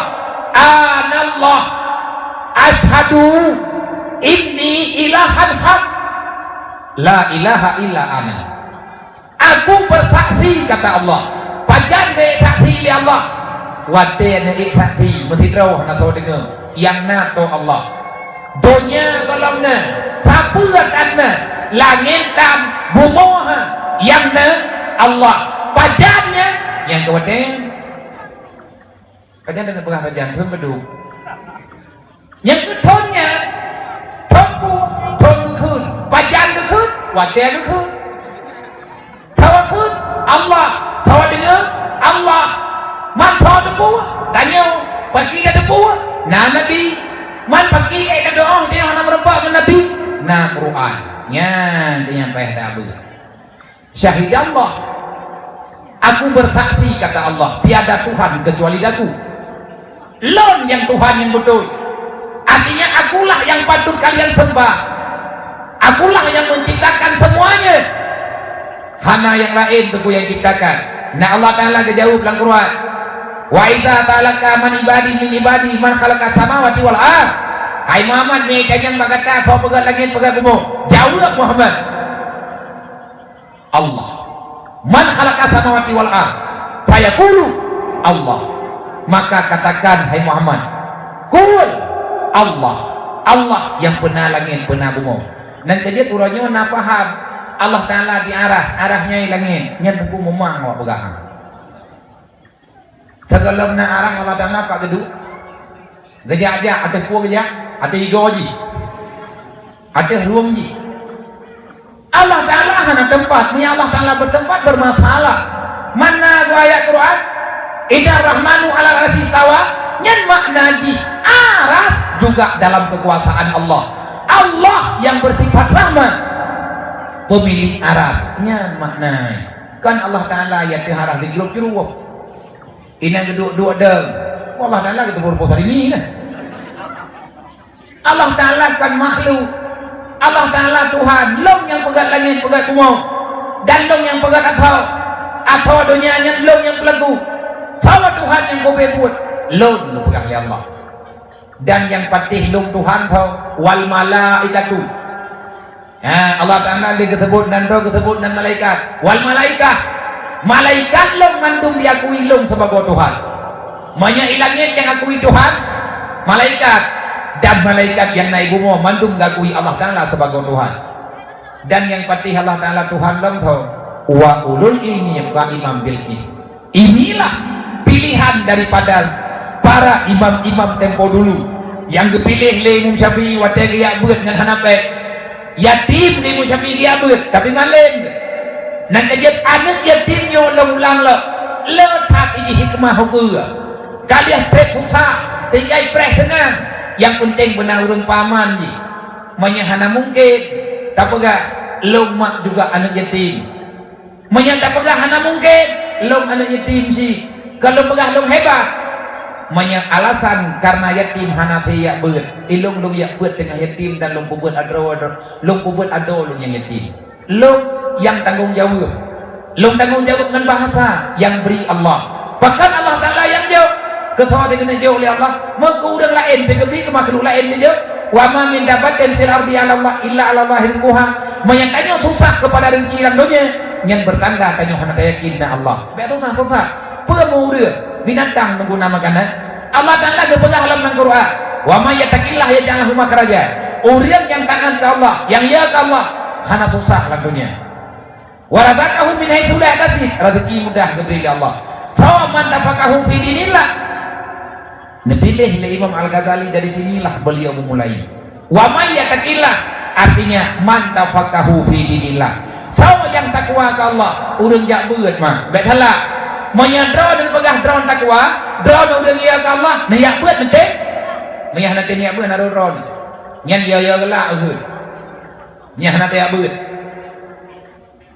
"Anallah, asyhadu inni ilahan haq, la ilaha illa ana." Aku bersaksi, kata Allah. Pajan geuék saksi lé Allah? Watée neuék saksi, meusidroe hana soe deungoe, nyang na toh Allah. Donya gohlom na, sapeue tan na, langét tan, bumoe ha, nyang na Allah. Pajan nyan? Nyang keu watée. Pajan tapeugah pajan, thon beudôh. Nyang keu thon nyan, thon peue, thon geukheun. Pajan geukheun, watée geukheun. Sawa kheun, Allah. Sawa deungoe, Allah. Man sawa teupeue, tanyoe. Pakri ka teupeue, na Nabi. Man pakri ék ka doá, tanyoe hana meurumpok ngon Nabi, na Quran. Nyan keuh nyang payah tabeuet. Syahidallah, aku bersaksi, kata Allah, tiada Tuhan kecuali Aku. Lôn nyang Tuhan nyang beutôi. Artinya, Akulah yang patut kalian sembah. Akulah yang menciptakan semuanya. Hana nyang laén Teungku nyang ciptakan. Na Allah Taala geujaweueb lam Quran, "Wa idza sa'alaka man ibadi min ibadi man khalaqas samawati wal ard." Hai Muhammad, meunyo tanyong bak gata, soe peugöt langét, peugöt bumoe? Jaweueb, Muhammad. Allah. "Man khalaqas samawati wal ard?" Fayaqulu, "Allah." Maka katakan, hai Muhammad, "Qul, Allah." Allah nyang peuna langét, peuna bumoe. Nyan keuh jeuet uroe nyoe na paham, Allah Taala di arah, arah nyan langét, nyan Teungku meumang awak peugah. Sigohlom na arah Allah Taala pat geuduek? Geujak-jak, ateueh peue geujak? Ateueh igoe jih? Ateueh rueng jih? Allah Taala hana teumpat. Meunyo Allah Taala beuteumpat, beumasalah. Man na geuayat Quran, "Innar Rahmanu 'alal 'arsy istawa", nyan makna jih aras juga dalam kekuasaan Allah. Allah yang bersifat Rahman, pemilik aras, nyan makna. Kon Allah Taala nyang ateueh aras geucrôb-crôb. Inong geuduek-duek dong. Allah Taala geuteupeue rupa sarimi nah. Allah Taala kon makhluk. Allah Taala Tuhan. Lôn nyang peugöt langét, peugöt bumoe. Dan Lôn nyang peugöt asoe. Asoe donya nyan Lôn nyang peulaku. Soe Tuhan nyang keubeue buet? Lôn, neupeugah lé Allah. Dan nyang patéh Lôn Tuhan soe? Wal malaikatu. Ha, Allah Taala lé geuseubut nan droe, geuseubut nan malaikat. Wal malaikah. Malaikat Lôn mandum jiakui Lôn sibagoe Tuhan. Meunyo i langét nyang akui Tuhan, malaikat, dan malaikat nyang na i bumoe mandum geuakui Allah Taala sibagoe Tuhan. Dan nyang patéh Allah Taala Tuhan lom soe? Wa ulul ilmi qaiman bil qis. Inilah pilihan daripada para imam-imam tempo dulu nyang geupiléh lé Imam Syafi'i watée geujak beuet ngon hana pék. Yatim lé Imam Syafi'i geujak beuet, tapi malém. Nyan keuh jeuet aneuëk yatim nyoe lôn ulang lom, le that jih hikmah ukeue. Ka lheueh treb susah, tinggai preh seunang, nyang peunteng beuna ureuëng peuaman jih. Meunyo hana mungken, tapeugah, "Lôn mak juga aneuëk yatim." Meunyo tapeugah hana mungken, lôn aneuëk yatim cit, ka lôn peugah lôn hebat. Meunyo alasan kareuna yatim hana teuyak beuet, ilôn lôn yak beuet teungoh yatim dan lôn peubeuet adoe, lôn peubeuet adoe lôn nyang yatim. Lôn nyang tanggong jaweueb. Lôn tanggong jaweueb ngon bahasa nyang bri Allah. Pakon Allah Taala nyang jok? Keu soe keuneuk jok lé Allah? Meukeu ureuëng laén pih geubri, keu makhluk laén geujok? "Wa ma min dabbatin fil ardi illa 'alallahi rizquha." Meunyo tanyoe susah keupada reuzeki lam donya, nyan beutanda tanyoe hana tayakin na Allah. Bék susah-susah. Peue meu ureuëng, binatang meuguna makanan? Allah Taala geupeugah lam Quran, "Wa may yattaqillaha yaj'al lahu makhraja." Ureuëng nyang taát keu Allah, nyang ya keu Allah, hana susah lam donya. "Wa razaqahu min haitsu la yahtasib," rezeki mudah geubri lé Allah. "Fa man nafaqahu fi dinillah," neupiléh lé Imam Al-Ghazali, dari sinilah beliau memulai. "Wa may yattaqillah," artinya, "Man nafaqahu fi dinillah." Soe nyang takwa keu Allah, ureuëng jak beuet mah, bék salah. Meunyo droeneuh peugah droeneuh takwa, droeneuh ureuëng ya keu Allah, neujak beuet meunteng? Meunyo hana teuh neujak beuet, na droeneuh. Nyan ya-ya geulak ureuëng. Nyan hana tajak beuet.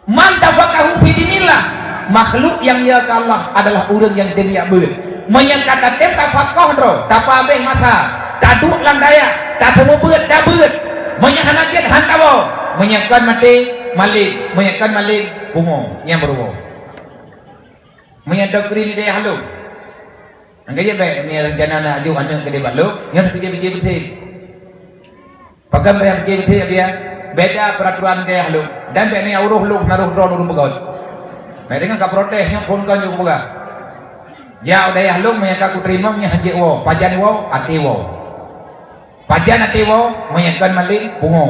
Man tafaqahu fi dinillah, makhluk nyang ya keu Allah adalah ureuëng nyang tem jak beuet. Meunyoe ka tatem tafakoh droe, tapabéh masa, taduek lam dayah, tateumeubeuet, tabeuet. Meunyoe hana jeuet, han tawoe. Meunyoe kon maté, malém. Meunyoe kon malém, pungo. Nyang beuruwoe. Meunyoe dokri di dayah lôn, nyang ka jeuet bék meunyoe rencana na aju aneuëk keudeh bak lôn, nyoe pike-pike beutôi. Pakon payah pike beutôi, Abiya? Beda peraturan dayah lôn. Dan bék meunyoe uroh lôn, naroh droe lôn beugöt. Bék deungon ka protes, nyoe phon kon jeuet peugah. Jak u dayah lôn, meunyoe ka kuteurimong, nyoe hana jeuet woe. Pajan woe, até woe. Pajan até woe, meunyoe kon malém, pungo.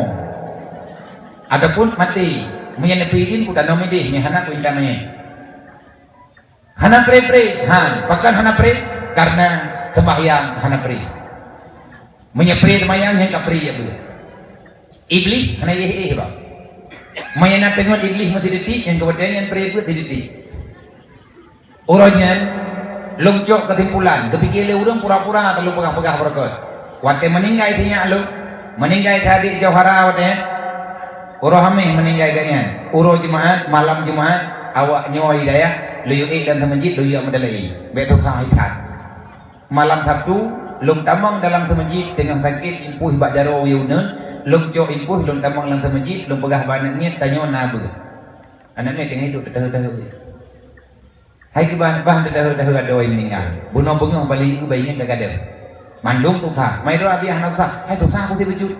Ataupun maté. Meunyoe neupeuidin, kutanoh idéh, meunyoe hana, kuintat manyét. Hana pré-pré, han, pakon hana pré? Karena sembahyang hana pré. Meunyoe pré sembahyang, nyan ka pré ya beuh. Iblih hana éh-éh bah. Meunyoe na teungeut Iblih meusidetik, nyan keubeutôi nyan pré beuh sidetik. Uroe nyan, lôn cok keusimpulan, geupike lé ureuëng pura-pura teulôn peugah-peugah beureukat. Watée meuninggai sinyak lôn, meuninggai si adék Johara watée nyan, uroe Hameh meuninggai gobnyan. Uroe Jumaat, malam Jumaat, awak nyoe di dayah, lôn yue ék lam seumeujid, lôn yue meudalai. Bék susah that. Malam Sabtu, lôn tamong dalam seumeujid, teungoh sakét, impôh bak jaroe uneuen, lôn cok impôh, lôn tamong lam seumeujid, lôn peugah bak aneuk miet, tanyoe na beuh. Aneuk miet teungoh hidup, teuh-teuh. Hai kiban bah teudahu-dahu adoe meuninggai. Bunoe beungoh bali ibu bayi nyan ka gadôh. Mandum susah. Mai droe Abiya hana susah. Hai susah aku si bacut.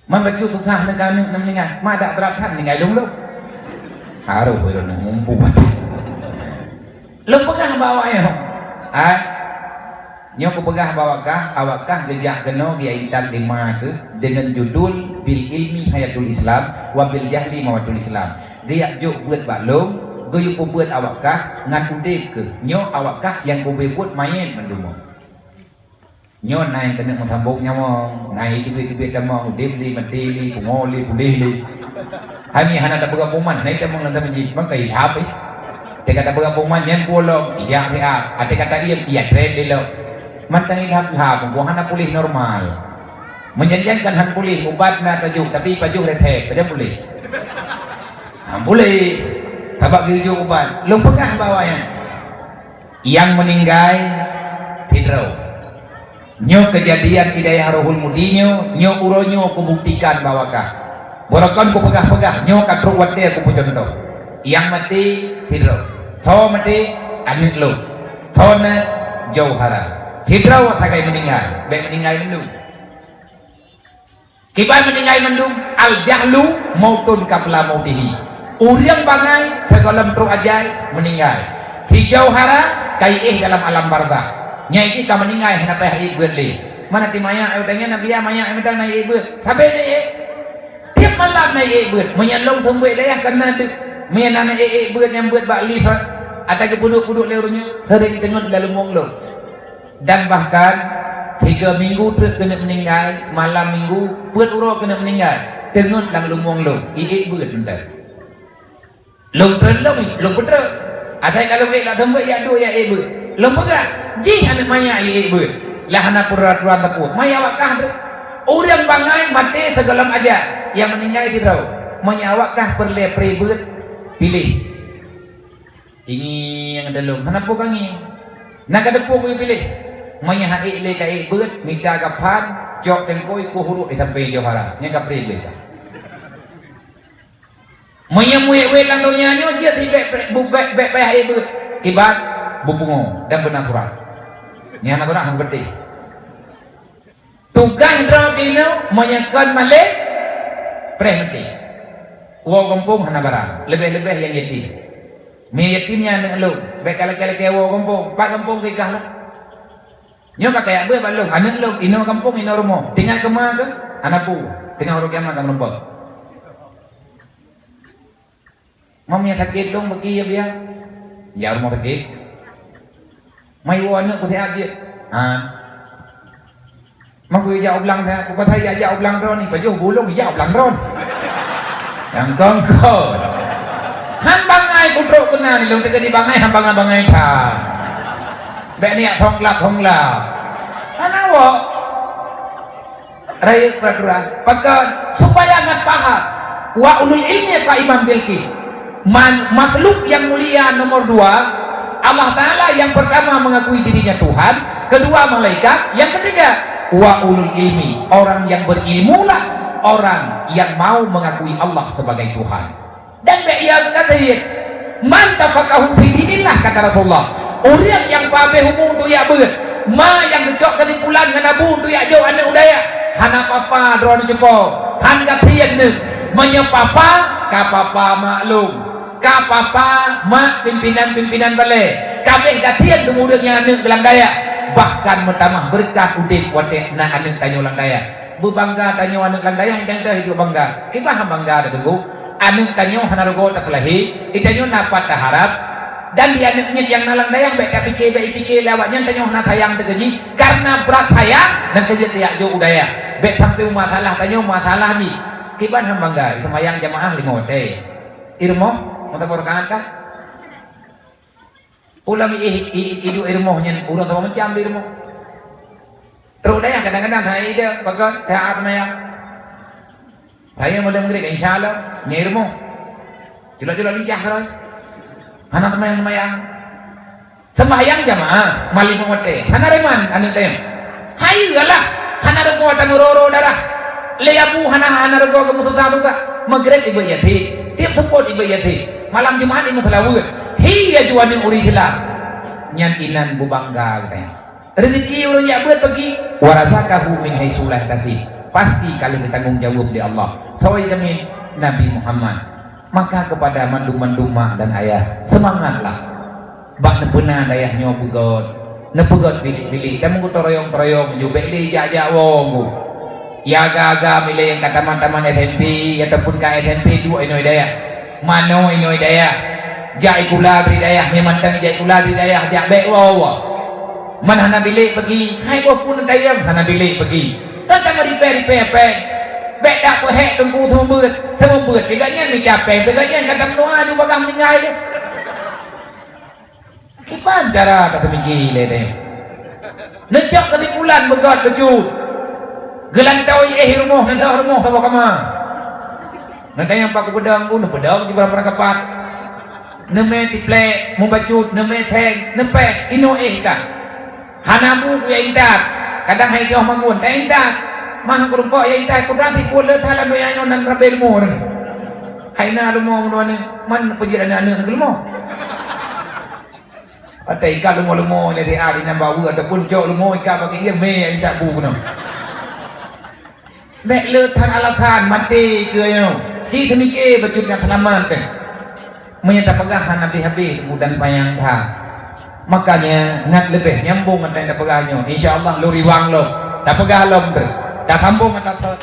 Man bacut susah nangka aneuk na meuninggai. Ma dak brat that meuninggai lôn lôn. Harôh droeneuh mumpung. Lôn peugah bak awak nyoe. Hai. Nyoe kupeugah bak awak kah, awak kah geujak keunoe geuintat lé ma keuh deungon judul Bil Ilmi Hayatul Islam wa Bil Jahli Mawatul Islam. Geujak jok beuet bak lôn, geuyue peubeuet awak kah ngon udeb keuh. Nyoe awak kah nyang kubri buet manyét mandum. Nyoe na nyang keuneuk meusambong nyawöng, na nyang teubiet-teubiet tamong, udeb lé, maté lé, pungo lé, puléh lé. Hai nyan hana tapeugah peue man, na nyang tamong lam seumeujid, maka ilham, eh. Teuka tapeugah peue man, nyan peue lom, ijak siat. Até ka taiem, ijak treb lé lom. Mantong ilham-ilham, buah hana puléh normal. Meujanjikan han puléh, ubat na tajok, tapi pajoh reuteb, pajan puléh. Han puléh, sabab geujok ubat. Lôn peugah bak awak nyan. Nyang meuninggai sidroe. Nyoe keujadian di dayah Rohul Mudi nyoe, nyoe uroe nyoe kubuktikan bak awak kah. Barokon kupeugah-peugah, nyoe ka trok watée kupeucuntoh. Nyang maté sidroe. Soe maté? Aneuk lôn. Soe na? Johara. Sidroe sagai meuninggai, bék meuninggai mandum. Kiban meuninggai mandum, al-jahlu mautun qabla mautihi. Ureuëng bangai sigohlom trok ajai meuninggai. Si Johara ka iéh dalam alam barzakh. Nyan cit ka meuninggai hana payah ék beuet lé. Mana ti manyak, eh, tanya Nabi, ya, manyak, eh, mantong na ék beuet. Sabe na ék. Tieb malam na ék beuet. Meunyan lôn seumeubeuet dayah kana teuk. Meunyan na ék, ék beuet nyang beuet bak lift, ha. Ata geupeuduek-peuduek lé ureuëng nyoe, seuring teungeut lam leumbong lôn. Dan bahkan, tiga minggu treuk keuneuk meuninggai, malam minggu, peuet uroe keuneuk meuninggai, teungeut lam leumbong lôn, iék beuet mantong. Lôn treun lôn, lôn peutreuk. Asai ka lôn ék lam seumeubeuet, ijak duek, ijak ék beuet. Lôn peugah, jih aneuk manyak iék beuet. Lah hana peuraturan teupeu. Maya awak kah treuk. Ureuëng bangai maté sigohlom ajai, nyang meuninggai sidroe. Maya awak kah peureulée pré beuet, piléh. Ingieng teulông, hana peue ka ngieng. Na ka teupeu kupiléh. Meunyoe han ék lé ka ék beuet, mita gaphan, cok teungkôi, kueh uruek di sampéng Johara. Nyan ka pré beuet ka. Meunyoe muwét-wét lam donya nyoe, jeuet hibék, bu-, bék, bék payah ék beuet. Kiban, beupungo dan beuna surat. Nyan hana guna, hana peunteng. Tugaih droe keunoe meunyoe kon malém, preh meuti. Woe gampông hana barang, leubeh-leubeh nyang yatim. Meunyoe yatim nyan aneuk lôn, bék ka lakée-lakée woe gampông, bak gampông keu ikah lah. Nyoe ka kajak beuet bak lôn, aneuk lôn, inoe gampông, inoe rumoh. Tinggai keuma keuh, hana peue. Teungoh uroe kiamat ka meurumpok. Mam nyang sakét lôn bagi ya biya. Jak rumoh sakét. Mai woe aneuk ku siat jeuet. Ha. Mam ku jak u blang siat, ku pasai jak, jak u blang droe ni, pajoh bulong jak u blang droe. Nyang kongkon. Han bangai ku trok keunan, lôn teuka di bangai, han bangai-bangai that. Bék niyak thong glap, thong glap. Hana woe. Rayeuk peuraturan. Pakon? Supaya ngat paham. Wa ulul ilmi qaiman bil qis. Man-, makhluk yang mulia nomor dua, Allah Ta'ala yang pertama mengakui dirinya Tuhan, kedua malaikat, yang ketiga, wa ulul ilmi, orang yang berilmulah orang yang mau mengakui Allah sebagai Tuhan. Dan bék ia geukateuyet, "Man tafaqahu fi dinillah," kata Rasulullah, "Ureuëng nyang pabeh umu untuk yak beuet, ma nyang geucok keusimpulan ngon abu untuk yak jok aneuëk u dayah, hana papa droeneuh cupo, han gasien neuh. Meunyoe papa, ka papa maklum, ka papa mak pimpinan-pimpinan balée, ka béh gasien teumureuëng nyang aneuëk lam dayah, bahkan meutamah beureukat udeb watée na aneuëk tanyoe lam dayah." Beubangga tanyoe aneuëk lam dayah, nyang teuh hidup bangga. Kiban han bangga dah tunggu. Aneuëk tanyoe hana rugoe tapeulahé, di tanyoe na pat taharab, dan di aneuëk miet nyang na lam dayah bék tapike, bék ipike lé awaknyan tanyoe hana sayang teukeujih, karena brat sayang dan keujeuet tajak jok u dayah. Bék sampai masalah tanyoe masalah jih. Kiban han bangga, seumayang jamaah lima watée. Irumoh, meutabor kahan kah? Ulam i, i, i, iduek i rumoh nyan, ureuëng sama macam di rumoh. Trok dayah kadang-kadang hai ide, pakon, taat maya. Saya malam Maghrib, insya Allah, nyan i rumoh. Culak-culak lijah keroi. Hana teuma yang sembahyang. Sembahyang jamaah, malam watée. Hana reman, anu tayang. Hai, alah, hana rugoe tamuroro darah. Lé abu hana, hana rugoe geumeususah-susah. Maghrib ibu yatim, tiep seupôt ibu yatim. Malam Jumat ibu selawat. Hi ya juani uri Islam. Nyan inan beubangga katanya. Rezeki ureuëng jak beuet peugi, warazaqahu min haitsu la yahtasib. Pasti ka lheueh geutanggung jaweueb lé Allah. Soe jamin? Nabi Muhammad. Maka kepada mandum-mandum mak dan ayah, semangatlah. Bak neupeuna dayah nyoe beugöt, neupeugöt bilék-bilék, dan meugeuteurayong-teurayong ju bék lé jak-jak woe. Ya aga-aga milée nyang ka taman-taman S M P ataupun ka S M P duek inoe dayah. Manoe inoe dayah. Jak ikula bri dayah, memang tang jak ikula bri dayah, jak bék woe-woe. Man hana bilék peugi, hai boh pun dayang hana bilék peugi. Kan tameuripée-ripée péng. Bék dak peuhék teungku seumeubeuet, seumeubeuet. Tiga nyan mita péng, tiga nyan ka tameudoa ju bagah meuninggai. Kiban cara ka teumiki lé deh. Neucok keusimpulan beugöt beujeuet. Geulantau éh rumoh, neudah rumoh saboh kama. Neutanyong pak kupeudong, uh, neupeudong di barang-barang kapat. Neumé tiplek, mubacut, neumé theng, neupéh, inoe éh ka. Hana bu ku ya intat. Kadang hai tioh magun, ta intat. Mah keurumpok ya intat, kuda sipul le thalam donya nyoe nan rabe lumur. Hai na lumo meunua ni, man peujeuet aneuk-aneuk keu lumo. Atai ikat lumo-lumo nyan siat inan baweue ataupun cok lumo ikat bak ié mé intat bu keunoe. Bék le that alasan maté keu nyoe. Ci teumike bacut nyang seulamat teuh. Meunyoe tapeugah hana habéh-habéh mudan panyang that. Makanya ngat leubeh nyambong ngon tapeugah nyoe. Insya Allah lôn riwang lom. Tapeugah lom teuh. Tasambong ngon tasot.